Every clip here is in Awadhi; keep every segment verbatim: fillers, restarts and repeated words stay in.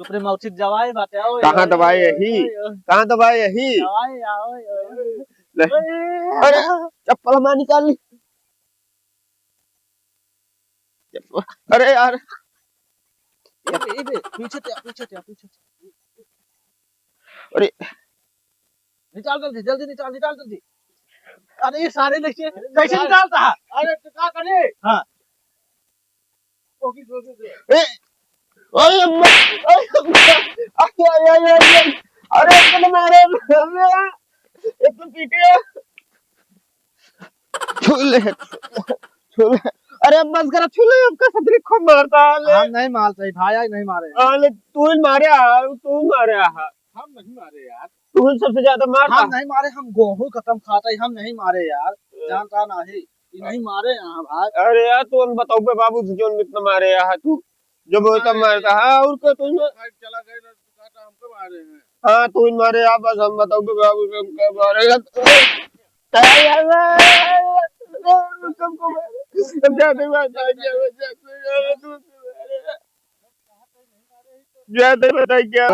चुप रे, मौसी के जवाई बाटे, आओ, कहाँ आओ, दवाई आओ, यही? आओ, आओ। कहाँ दवाई यही? दवाई, आओ, आओ। ले। अरे, चप्पल हमार निकाल ली। अरे यार। ए बे, ए बे, पीछे ते आ, पीछे ते आ, पीछे ते आ। अरे। निकाल जल्दी, जल्दी निकाल, निकाल जल्दी। अरे, ये सारे लेके कैसे निकालता है? अरे, तो का करे? हाँ। ए, अरे अम्मा, अरे अम्मा, अरे, अरे, अरे, अरे, अरे, अरे, अरे, अरे, अरे, छू ले, छू ले। अरे अब बस करा, छू ले, हमका सदरी खूब मारता है, ले। हम नहीं मारते भाई, आज नहीं मारे। हाँ, ले, तू ही मारे आ, तू ही मारे आ। हम नहीं मारे यार। तू ही सबसे ज्यादा मारता। हम नहीं मारे, हम गोहूं खत्म खाता ही, हम नहीं मारे यार। जानता नहीं, ये नहीं मारे यहाँ भाई। अरे यार, तू हम बताओ बे बाबू से, जोन इतना मारे यहाँ तू, जब वो तब मारता है, और क्या तू ही मार- चला गए ना, तू कहता हमको मारे हैं। हाँ, तू ही मारे यहाँ, बस हम बताओ बे बाबू से, हम क्या मारे हैं। जाते बात आ गया, जाते, जाते, जाते। जाते बताई क्या?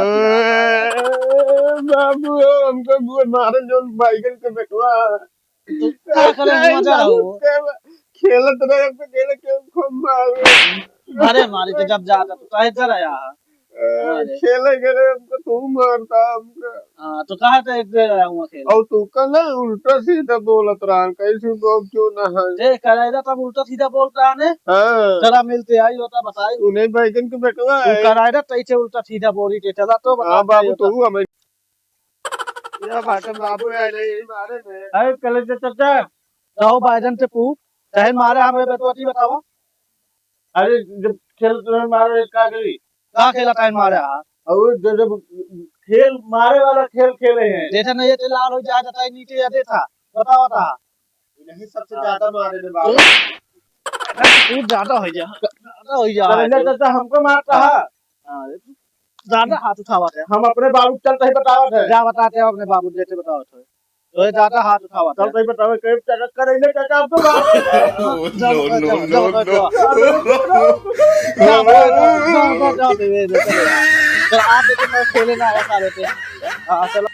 बाबू, हमको बुआ मारन जोन बैगन के बेटवा। तो का करे, मजा हो। खेलत रहे, हमको खेलत के खूब मार। अरे मारी तो जब जाता तो काहे जरा यार। अरे। खेले गए हमको तू मारता हमको। हाँ, तो कहाँ से एक बेर आया हुआ खेल? और तू का ना उल्टा सीधा बोलत रहन, कैसे लोग क्यों ना है? देख, करैला तब उल्टा सीधा बोलत रहन है। हाँ। जरा मिलते आई होता बताई। उन्हें बैगन के बेटवा तू है। करैला तैसे उल्टा सीधा बोली के चला तो बता हाँ, बाबू, तू हमें। ये बात है, बाबू है नहीं मारे में। अरे, कलेजा चाचा। जाओ बैगन से पूछ, चाहे मारे हमें बेटवा जी बतावा। अरे, जब खेल तुम्हें मारो, एक का करी? का खेला टाइम मारे हा? और जब, जब खेल मारे वाला खेल खेले हैं। जैसे नहीं, ये लाल हो जाए, तो नीचे या देता। बताओ, बता। नहीं, सबसे ज्यादा मारे रे बाबू। तू ज्यादा हो जा, ज्यादा हो जा। पहले तो, तो हमको मारता है। हाँ, ज्यादा हाथ उठावत है। हम अपने बाबू चलते ही बतावत है। जा बताते हो अपने बाबू, जैसे बतावत है। तो ये ज्यादा हाथ उठावत है। चलते ही बतावे, कहीं चलत करेंगे, चाचा, आपको बात। No, no, no, no। तो आप देखो, मैं खेले ना आया सारे पे। हाँ, चलो।